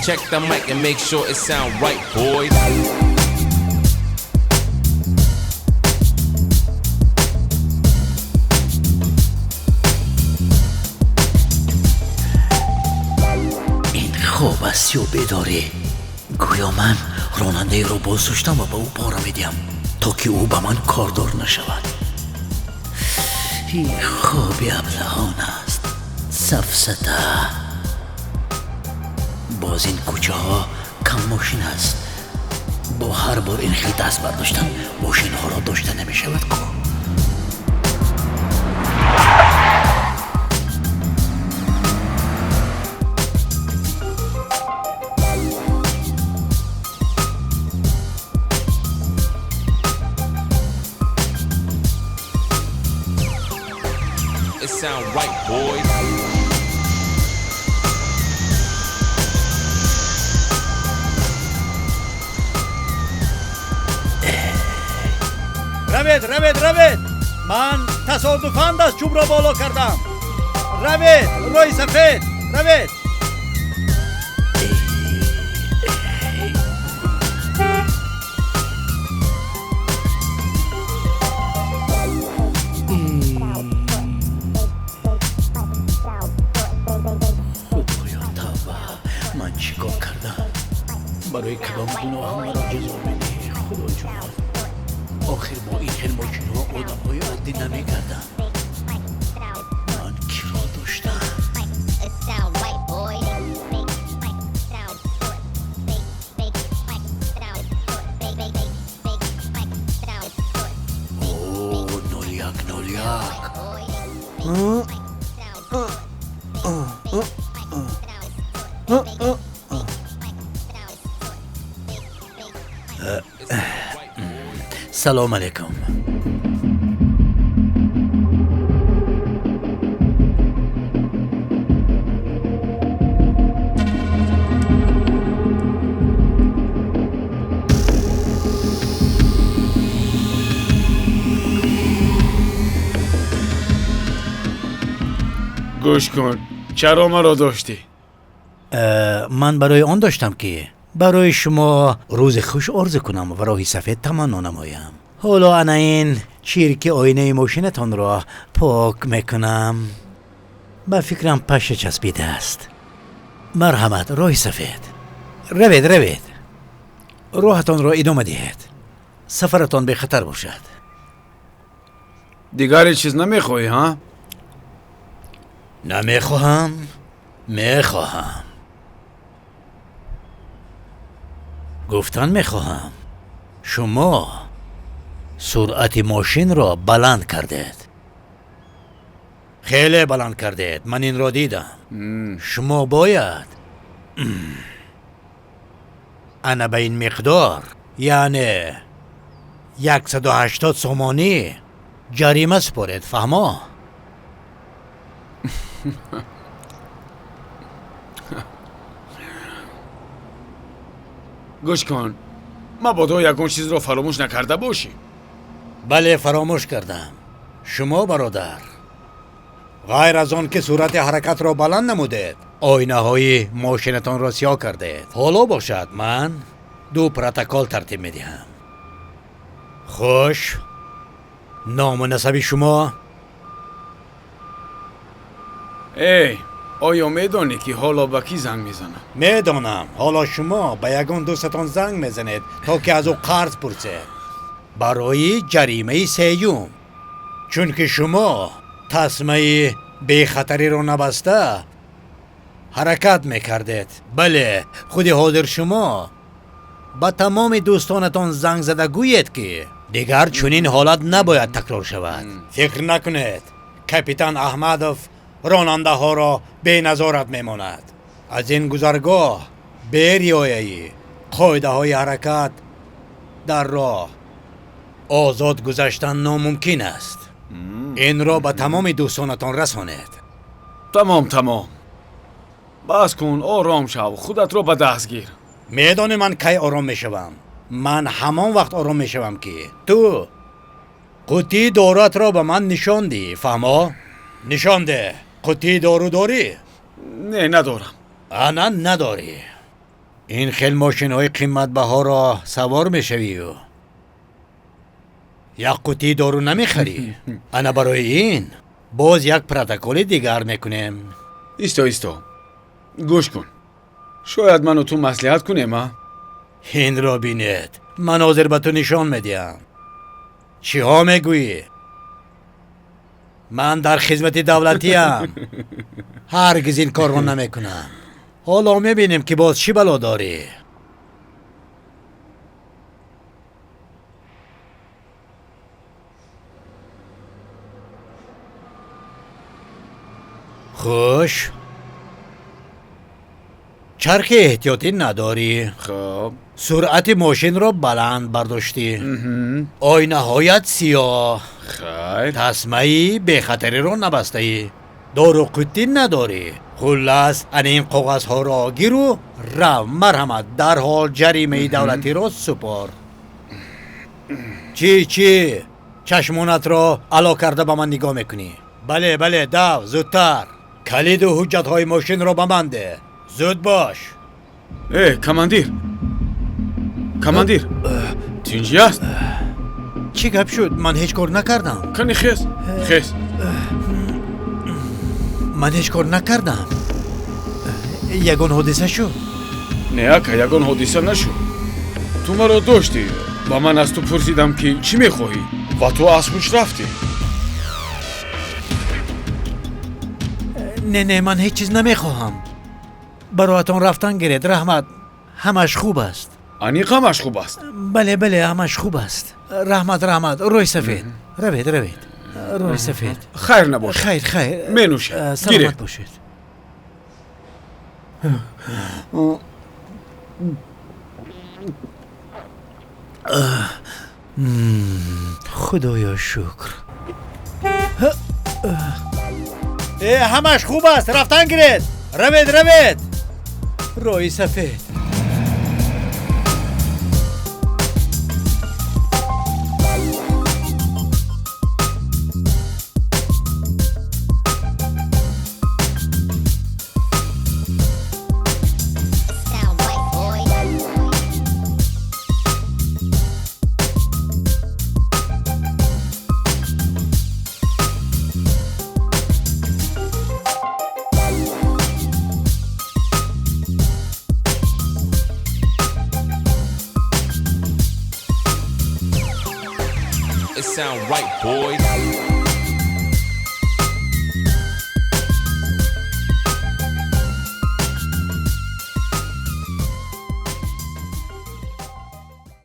Check the mic and make sure it sound right, boys. Ин хоб аст ё бедорӣ? Гӯё ман ронандаеро боздоштам ва ба ӯ пора медиҳам, то ки ӯ ба ман кордор нашавад. Ин хоби аблаҳон аст, сафсата. Боз ин кӯчаҳо кам мошин аст. Бо ҳар бор ин хел даст бардоштан мошинҳоро дошта намешавад ку. It sound right, boys. Равед, равед, равед! Ман тасодуфан даст чӯбро боло кардам. Равед, роҳи сафед, равед! Худоё, тавба! Ман чӣ кор кардам? Барои кадом гуноҳам маро ҷазо медиҳӣ, Худоҷон? Охир бо ин хел мошинҳо одамҳои оддӣ намегарданд. Ман киро доштам? О, 0101. Салом алейкум. Гӯш кун, чаро маро доштӣ? Ман барои он доштам, ки барои шумо рӯзи хуш орзу кунам ва роҳи сафед таманно намоям. Ҳоло ана ин чирки оинаи мошинатонро пок мекунам. Ба фикрам паша часпидааст. Марҳамат, роҳи сафед. Равед, равед, роҳатонро идома диҳед. Сафаратон бехатар бошад. Дигар ҳеҷ чиз намехоҳӣ, ҳа? Намехоҳам, мехоҳам. Гуфтан мехоҳам, шумо суръати мошинро баланд кардед. Хеле баланд кардед, ман инро дидам. Шумо бояд ана ба ин миқдор, яъне 180 сомонӣ ҷарима супоред, фаҳмо? Гӯш кун, мабодо ягон чизро фаромӯш накарда бошӣ. Бале, фаромӯш кардам. Шумо, бародар, ғайр аз он ки суръати ҳаракатро баланд намудед, оинаҳои мошинатонро сиёҳ кардед. Ҳоло бошад, ман ду протокол тартиб медиҳам. Хуш, ному насаби шумо? Эй, оё медонӣ, ки ҳоло ба кӣ занг мезанам? Медонам. Ҳоло шумо ба ягон дӯстатон занг мезанед, то ки аз ӯ қарз пурсед барои ҷаримаи сеюм, чунки шумо тасмаи бехатариро набаста ҳаракат мекардед. Бале, худи ҳозир шумо ба тамоми дӯстонатон занг зада гӯед, ки дигар чунин ҳолат набояд такрор шавад. Фикр накунед, капитан Аҳмадов ронандаҳоро беназорат мемонад. Аз ин гузаргоҳ бериояи қоидаҳои ҳаракат дар роҳ озод гузаштан номумкин аст. Инро ба тамоми дӯстонатон расонед. Тамом, тамом, бас кун, ором шав, худатро ба даст гир. Медонӣ ман кай ором мешавам? Ман ҳамон вақт ором мешавам, ки ту қуттии доруатро ба ман нишон диҳӣ, фаҳмо? Нишон деҳ. Қуттии дору дорӣ? Не, надорам. Ана, надорӣ. Ин хел мошинҳои қиматбаҳоро савор мешавию як қутии дору намехарӣ. Ана барои ин боз як протоколи дигар мекунем. Исто, исто, гӯш кун. Шояд ману ту маслиҳат кунем, а? Инро бинед, ман ҳозир ба ту нишон медиҳам. Чиҳо мегӯӣ? Ман дар хизмати давлатиам. Ҳаргиз ин корро намекунам. Ҳоло мебинем, ки боз чӣ бало дорӣ. Хуш, чархи эҳтиётӣ надорӣ. Хоб. Суръати мошинро баланд бардоштӣ. Оинаҳоят сиёҳ. Хайр. Тасмаи бехатариро набастаӣ. Дору қуттӣ надорӣ. Хуллас, ана ин коғазҳоро гиру рав. Марҳамат, дарҳол ҷаримаи давлатиро супор. Чӣ, чӣ? Чашмонатро ало карда ба ман нигоҳ мекунӣ? Бале, бале, дав, зудтар. Калиду ҳуҷҷатҳои мошинро ба ман деҳ. Зуд бош. Э, командир, командир, тинҷӣ аст? Чӣ гап шуд? Ман ҳеҷ кор накардам. Кани хез, хез. Ман ҳеҷ кор накардам. Ягон ҳодиса шуд? Не, ака, ягон ҳодиса нашуд. Ту маро доштӣ ва ман аз ту пурсидам, ки чӣ мехоҳӣ, ва ту аз ҳуш рафтӣ. Не, не, ман ҳеҷ чиз намехоҳам. Бароятон рафтан гиред, раҳмат. Ҳамаш хуб аст. Аниқ ҳамаш хуб аст? Бале, бале, ҳамаш хуб аст. Раҳмат, раҳмат. Рӯи сафед равед, равед, рӯи сафед. Хайр набошад. Хайр, хайр. Менӯшед. Саломат бошед. Худоё, шукр. Э, ҳамаш хуб аст, рафтан гиред. Равед, равед, рӯи сафед. Sound right, boys. It sound right, boys.